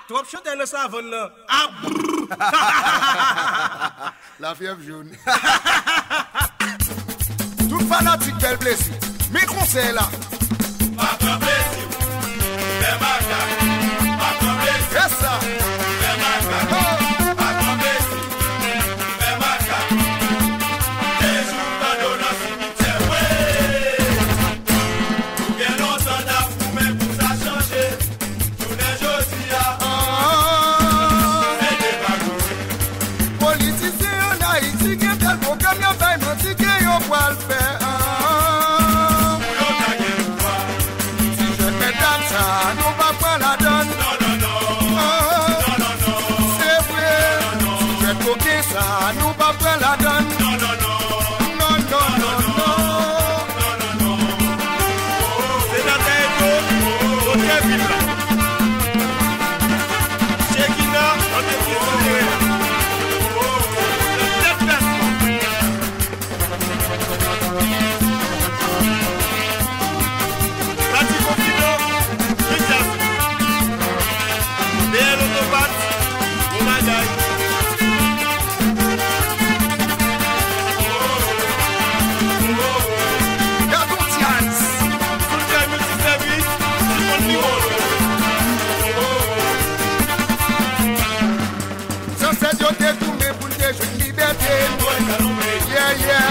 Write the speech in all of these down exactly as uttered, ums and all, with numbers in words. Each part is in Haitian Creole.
Twòp chantè nan savann nan. Ah, brrr. Lafyèv jòn. Tout fanatik Bèl Plezi, men konsèy la. Pa pran plezi w, fè makak. Pa pran plezi w, fè makak. Oh. Pa pran plezi w, fè makak. Dejou tande w nan simityè, wi. Nou gen lontan n ap goumen pou sa chanje. Jounen jodi a, se deba nou ye. Politisyen ann Ayiti gen tèl pwogram y ap bay manti ke yo pral fè. Pou yo ta gen pouvwa. Ti jwèt medam sa, nou p ap pran ladann. Non, non, non. Non, non, non. Se vre. Non, non, non. Ti jwèt koken sa, nou p ap pran ladann. Non, non, non. Non, non, non, non. Senatè Edo, dotè vil la. Chekina, antreprenè. Nan tèt klasman. Pati Konfidan, Midyas. B L Otopat, bon bagay. Gadon Jazz. Soulja Miltisèvis, Simon Limon. Zansèt yo te goumen pou n te jwenn libète n. Yeah, yeah.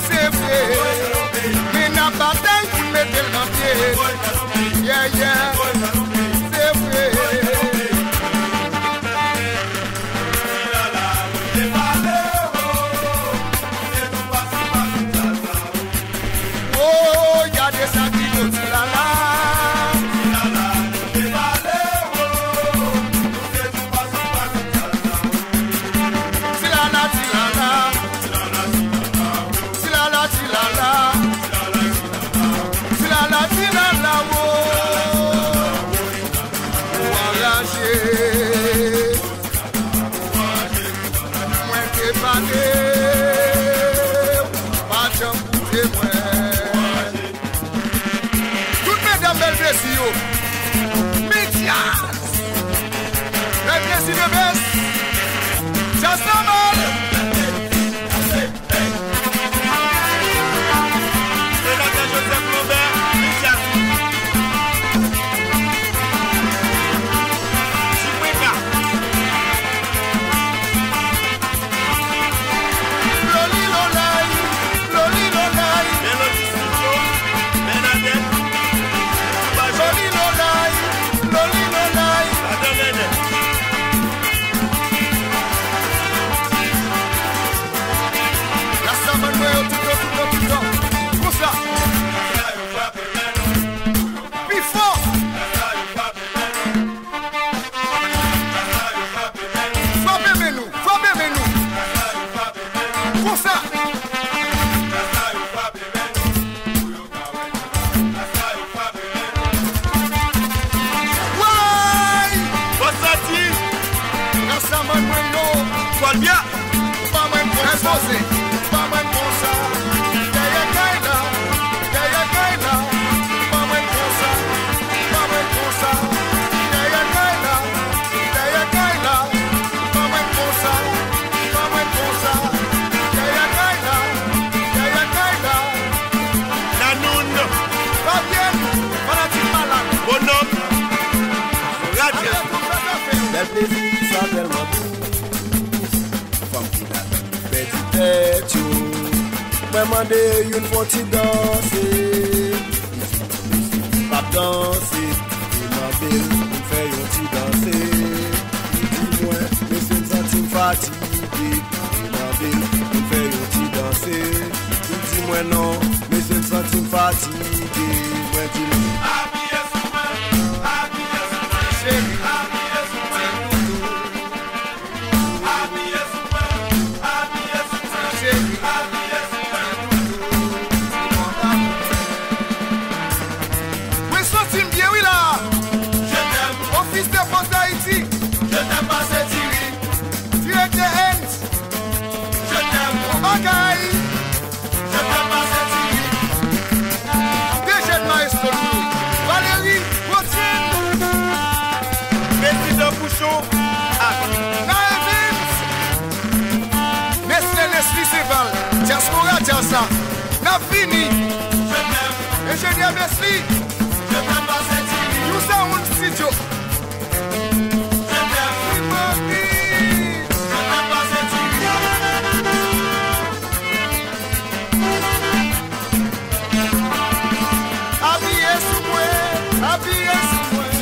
Se vre. Men n ap batay pou n mete l nan pye. Yeah, yeah. Se vre. Oh, gade sa ki do Ti Lala. Ti Lala, Ti Lala. Ti Lala, Ti Lala. Ti Lala, Ti Lala, wo. Ou anraje. Mwen te pale, ou pa janm koute mwen. Tout medam Bèl Plezi yo. Medyas. Bèl Plezi, bebe. Jazz nòmal. Senatè Joseph Lambert, Medyas. Chipweka. Loli Lolay, Loli Lolay. Melody Studio, Bernadette, Bajo. Loli Lolay, Loli Lolay. Adan Nènè. Rastaman mwen yo toutan, toutan, toutan. Konsa. Pi fò. Frape men nou, frape men nou. Konsa. Way! Bòs Sati! Rastaman mwen yo! Kolbya! Pa mwen konsa, pa mwen konsa. Dèyè kay la, dèyè kay la. Pa mwen konsa, pa mwen konsa. Dèyè kay la, dèyè kay la. Pa mwen konsa, pa mwen konsa. Dèyè kay la, dèyè kay la. Nanoun. Fabienne, fanatik malad. Bonòm. Radyo. Bèl Plezi, sa tèlman dous. Fanm ki la pèdi tèt yo. Mwen mande youn fè yon ti danse. Li di mwen, mesye, m p ap danse. Li mande m pou m fè yon ti danse. Li di mwen, mesye, m santi m fatige. Li mande m pou m fè yon ti danse. Li di mwen, non, mesye, m santi m fatige. Mwen di l, apiye sou mwen, apiye sou mwen, cheri, apiye sou mwen, toutou. Apiye sou mwen, apiye sou mwen, cheri, apiye sou mwen, toutou. Mwen santi m byen wi la. Je t'aime. Office de Poste d'Haïti. Je t'aime, pase Thierry. Direktè Hans. Je t'aime. Bon bagay. Je t'aime, pase Thierry. D G Vini. Enjenyè Besly. New Sound Studio. Apiye sou mwen, apiye sou mwen,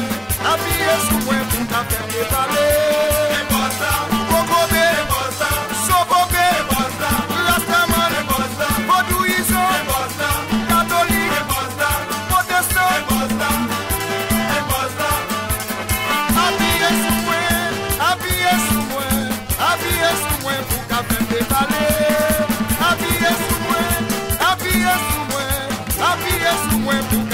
apiye sou mwen pou ka fè m devale. Kokobe, Sokobe, Rastaman, Vodouyizan, Katolik, Pwotestan. Apiye sou mwen, apiye sou mwen, apiye sou mwen pou ka fè m devale. Apiye sou mwen, apiye sou mwen, apiye sou mwen pou